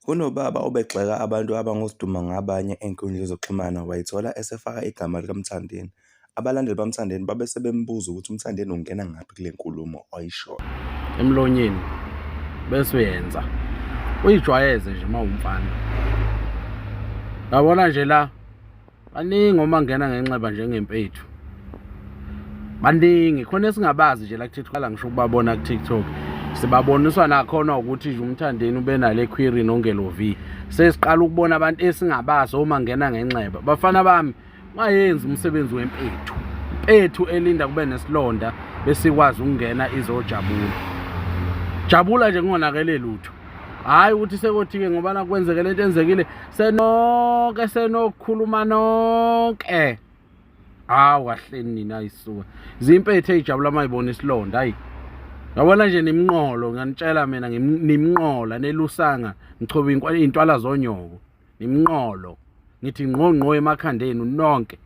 Kunobaba obegxeka abantu abangosiduma ngabanye ey'nkundleni zokuxhumana way'thola esefaka igama likaMthandeni. Abalandeli baMthandeni babe sebembuza ukuthi uMthandeni ungena ngaphi kule nkulumo oyishoyo. Emlonyeni bese uyenza uyijwayeze nje uma umfana yabona nje la baningi uma ngena ngenxeba njengempethu baningi khona esingabazi nje la kuTikTok ala ngisho ukubabona kuTikTok sibaboniswa nakhona ukuthi nje umthandeni ube nale query nongelo V sesiqala ukubona abantu esingabazi uma ngena ngenxeba bafana bami ungayenzi umsebenzi wempethu impethu elinda kube nesilonda besikwazi ukungena izojabula jabula nje kungonakele lutho hhayi ukuthi sekuthi-ke ngoba nakwenzeke lento enzekile senonke senokukhuluma nonke hawu kahleni nina ayisuka zimpethu eyijabula uma ibona isilonda hayi yabona nje nimnqolo ngiyanitshela mina nimnqola nelusanga ngichoba iy'ntwala zonyoko nimnqolo ngithi ngqo ngqo emakhanda enu nonke.